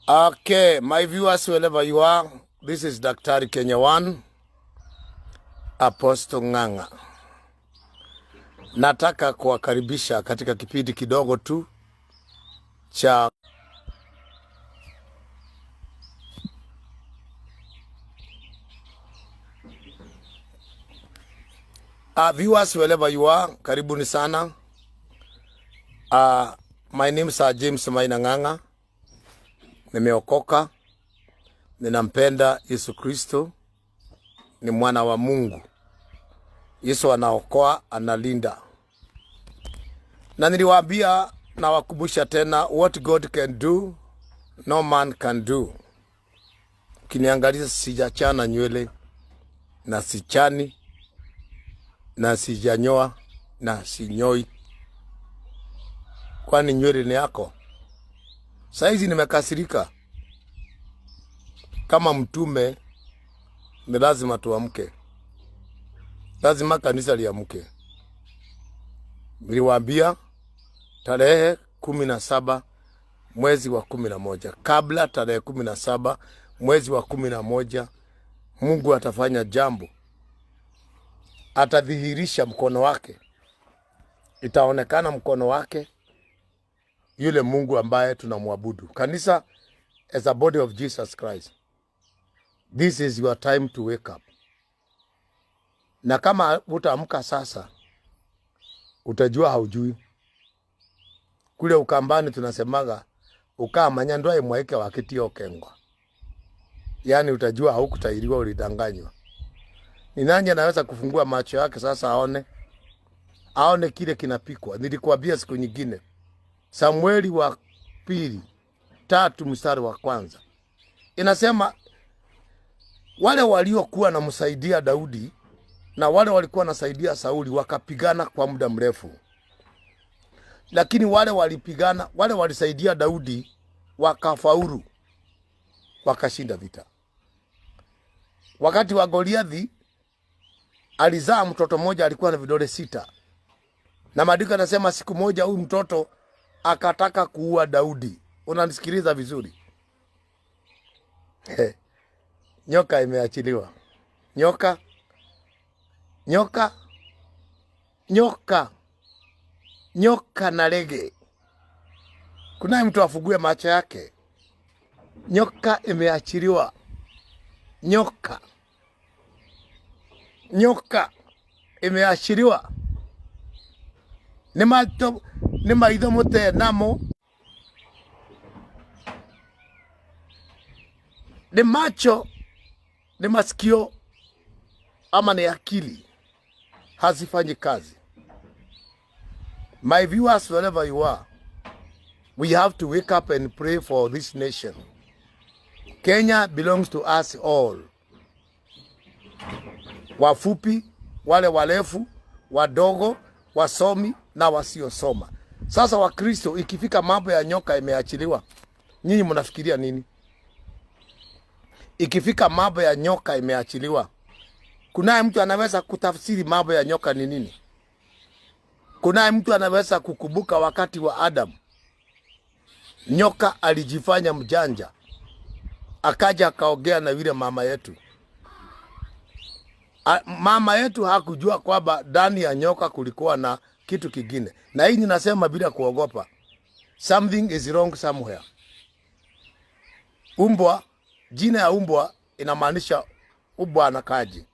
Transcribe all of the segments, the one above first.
Okay, my viewers, wherever you are, this is Daktari Kenya One, Apostle Ng'ang'a. Nataka kuwakaribisha katika kipindi kidogo tu cha viewers wherever you are, karibuni sana. My name is James Maina Ng'ang'a. Nimeokoka, ninampenda Yesu Kristo, ni mwana wa Mungu. Yesu anaokoa, analinda. Na niliwaambia na wakumbusha tena, what God can do no man can do. Ukiniangalia sijachana nywele na sichani na sijanyoa na sinyoi, kwani nywele ni yako? Saizi nimekasirika kama mtume, ni lazima tuamke, lazima kanisa liamke. Niliwaambia tarehe 17 mwezi wa 11, kabla tarehe 17 mwezi wa 11, Mungu atafanya jambo, atadhihirisha mkono wake, itaonekana mkono wake, yule Mungu ambaye tunamwabudu. Kanisa, as a body of Jesus Christ, this is your time to wake up. Na kama utaamka sasa, utajua haujui. Kule Ukambani tunasemaga ukamanya ndwae mwaike wakitio kengwa, yaani utajua haukutahiriwa, ulidanganywa. Ni nani anaweza kufungua macho yake sasa aone aone kile kinapikwa? Nilikuambia siku nyingine, Samueli wa pili 3 mstari wa kwanza inasema wale waliokuwa namsaidia Daudi na wale walikuwa nasaidia Sauli wakapigana kwa muda mrefu, lakini wale walipigana, wale walisaidia Daudi wakafaulu, wakashinda vita. Wakati wa Goliathi alizaa mtoto mmoja, alikuwa na vidole 6, na maandiko yanasema siku moja huyu mtoto akataka kuua Daudi. Unanisikiliza vizuri? He. Nyoka imeachiliwa. Nyoka, nyoka, nyoka, nyoka na lege. Kunaye mtu afugue macho yake. Nyoka imeachiliwa. Nyoka, nyoka imeachiliwa. Ni maitho mute namo, ni macho, ni masikio, ama ni akili hazifanyi kazi. My viewers, wherever you are, we have to wake up and pray for this nation. Kenya belongs to us all. Wafupi, wale warefu, wadogo, wasomi na wasiosoma. Sasa Wakristo, ikifika mambo ya nyoka imeachiliwa, nyinyi mnafikiria nini? Ikifika mambo ya nyoka imeachiliwa, kunaye mtu anaweza kutafsiri mambo ya nyoka ni nini? Kunaye mtu anaweza kukumbuka wakati wa Adam, nyoka alijifanya mjanja, akaja akaongea na yule mama yetu. Mama yetu hakujua kwamba ndani ya nyoka kulikuwa na kitu kingine. Na hii ninasema bila kuogopa, something is wrong somewhere. Umbwa, jina ya umbwa inamaanisha umbwa anakaaje.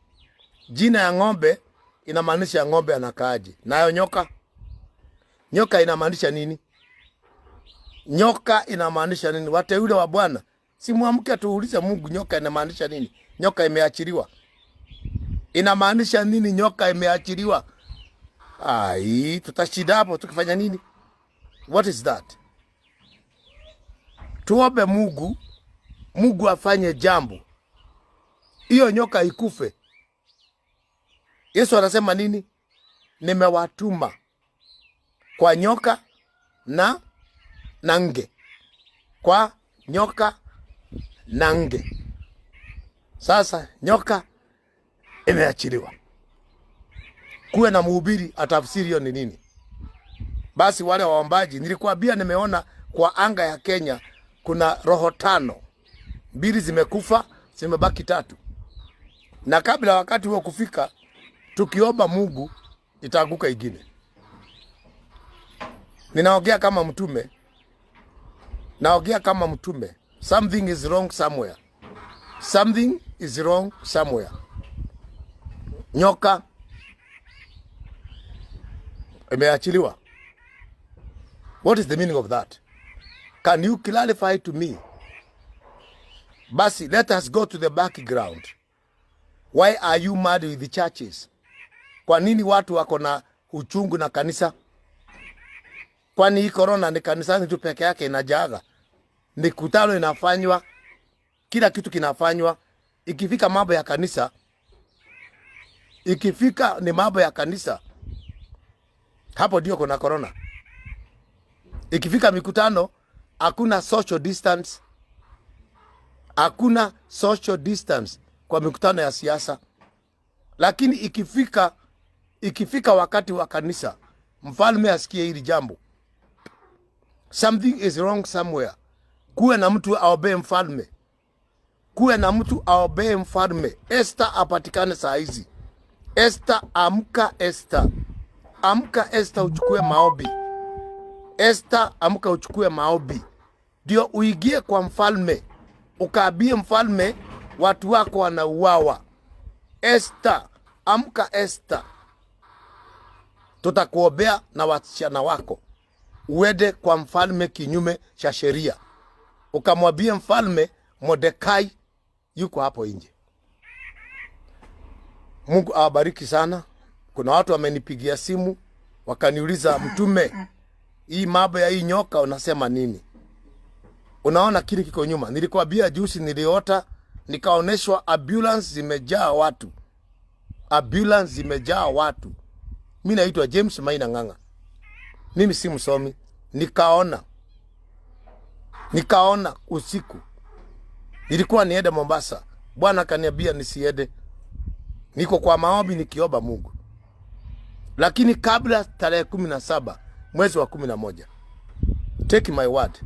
Jina ya ng'ombe inamaanisha ng'ombe anakaaje. Nayo nyoka, nyoka inamaanisha nini? Nyoka inamaanisha nini? Wateule wa Bwana, si muamke tuulize Mungu, nyoka inamaanisha nini? Nyoka imeachiliwa inamaanisha nini? Nyoka imeachiliwa. Ai, tutashinda hapo tukifanya nini? What is that? Tuombe Mungu, Mungu afanye jambo, hiyo nyoka ikufe. Yesu anasema nini? Nimewatuma kwa nyoka na nge, kwa nyoka na nge. Sasa nyoka imeachiliwa. Kuwe na mhubiri atafsiri hiyo ni nini. Basi wale waombaji, nilikuambia nimeona kwa anga ya Kenya kuna roho tano, mbili zimekufa, zimebaki tatu, na kabla wakati huo kufika, tukiomba Mungu itaanguka ingine. Ninaongea kama mtume, naongea kama mtume. Something is wrong somewhere, something is wrong somewhere. Nyoka imeachiliwa. What is the meaning of that? Can you clarify to me? Basi, let us go to the background. Why are you mad with the churches? Kwa nini watu wako na uchungu na kanisa? Kwani hii corona ni kanisani tu peke yake inajaga? Mikutano inafanywa, kila kitu kinafanywa. Ikifika mambo ya kanisa, ikifika ni mambo ya kanisa, hapo ndio kuna corona. Ikifika mikutano, hakuna social distance, hakuna social distance kwa mikutano ya siasa, lakini ikifika wakati wa kanisa, mfalme asikie hili jambo, something is wrong somewhere. Kuwe na mtu aombee mfalme, kuwe na mtu aombee mfalme. Esther apatikane saa hizi. Esther, amka Esther, amka Esther, uchukue maombi. Esther, amka uchukue maombi, ndio uingie kwa mfalme, ukaambie mfalme watu wako wanauawa. Esther, amka Esther, tutakuombea na wasichana wako, uende kwa mfalme kinyume cha sheria, ukamwambie mfalme Mordekai yuko hapo nje. Mungu awabariki sana. Kuna watu wamenipigia simu wakaniuliza, mtume, hii mambo ya hii nyoka unasema nini? Unaona kile kiko nyuma. Nilikwambia juzi, niliota nikaoneshwa ambulance zimejaa watu, ambulance zimejaa watu. Mi naitwa James Maina Ng'ang'a, mimi si msomi. Nikaona usiku, nilikuwa niende Mombasa, Bwana akaniambia nisiende. Niko kwa maombi nikiomba Mungu, lakini kabla tarehe 17 mwezi wa 11, take my word,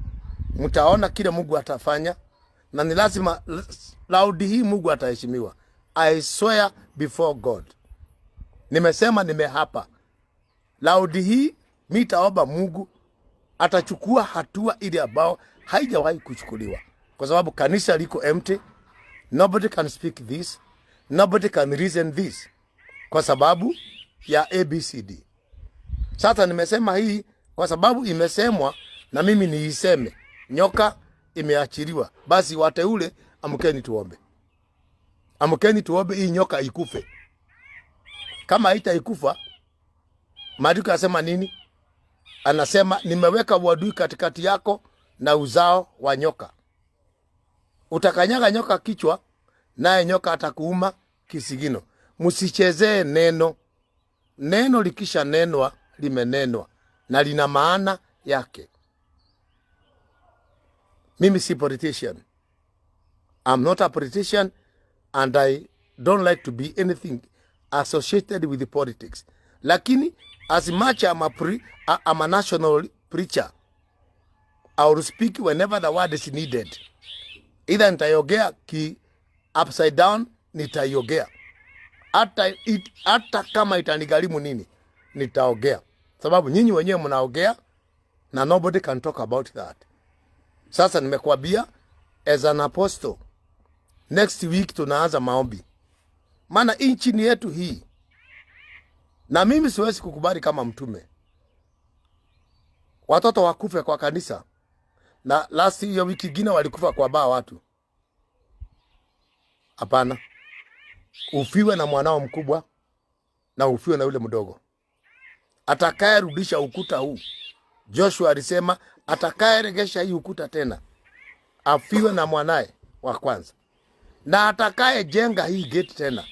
mtaona kile Mungu atafanya, na ni lazima round hii Mungu ataheshimiwa. I swear before God, nimesema nimeapa, round hii mitaomba Mungu atachukua hatua ile ambao haijawahi kuchukuliwa, kwa sababu kanisa liko empty. Nobody can speak this, nobody can reason this, kwa sababu ya ABCD. Sasa nimesema hii kwa sababu imesemwa na mimi niiseme. Nyoka imeachiliwa, basi wateule, amkeni tuombe, amkeni tuombe hii nyoka ikufe. Kama haitaikufa, maandiko yasema nini? Anasema nimeweka uadui katikati yako na uzao wa nyoka, utakanyaga nyoka kichwa, naye nyoka atakuuma kisigino. Msichezee neno. Neno likisha nenwa limenenwa na lina maana yake. Mimi si politician. I'm not a politician and I don't like to be anything associated with the politics. Lakini as much I'm a national preacher, I will speak whenever the word is needed. Either nitaiongea ki upside down, nitaiongea hata kama itanigharimu nini, nitaongea, sababu nyinyi wenyewe mnaongea na nobody can talk about that. Sasa nimekuambia as an apostle, next week tunaanza maombi, maana nchi ni yetu hii, na mimi siwezi kukubali kama mtume watoto wakufe kwa kanisa, na last hiyo wiki ingine walikufa kwa baa watu. Hapana, ufiwe na mwanao mkubwa na ufiwe na yule mdogo. Atakayerudisha ukuta huu, Joshua alisema atakayeregesha hii ukuta tena afiwe na mwanaye wa kwanza, na atakayejenga hii gate tena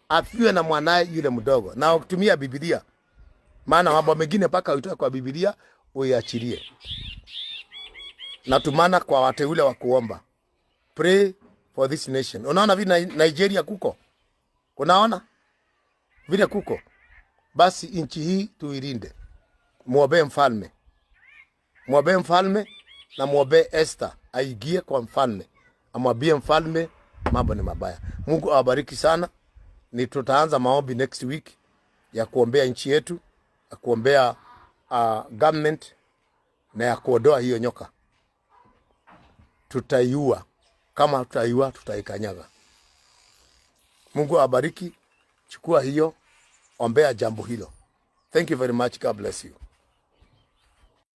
afiwe na mwanaye yule mdogo, na ukitumia Biblia, maana mambo mengine mpaka uitoe kwa Biblia uiachilie. Natumana kwa wateule wa kuomba, pray for this nation. Unaona vile Nigeria kuko, unaona vile kuko, basi nchi hii tuilinde. Muombee mfalme, muombee mfalme na muombee Esther aingie kwa mfalme, amwambie mfalme mambo ni mabaya. Mungu awabariki sana. Ni tutaanza maombi next week ya kuombea nchi yetu, ya kuombea government na ya kuondoa hiyo nyoka. Tutaiua, kama tutaiua, tutaikanyaga. Mungu awabariki. Chukua hiyo, ombea jambo hilo. Thank you very much. God bless you.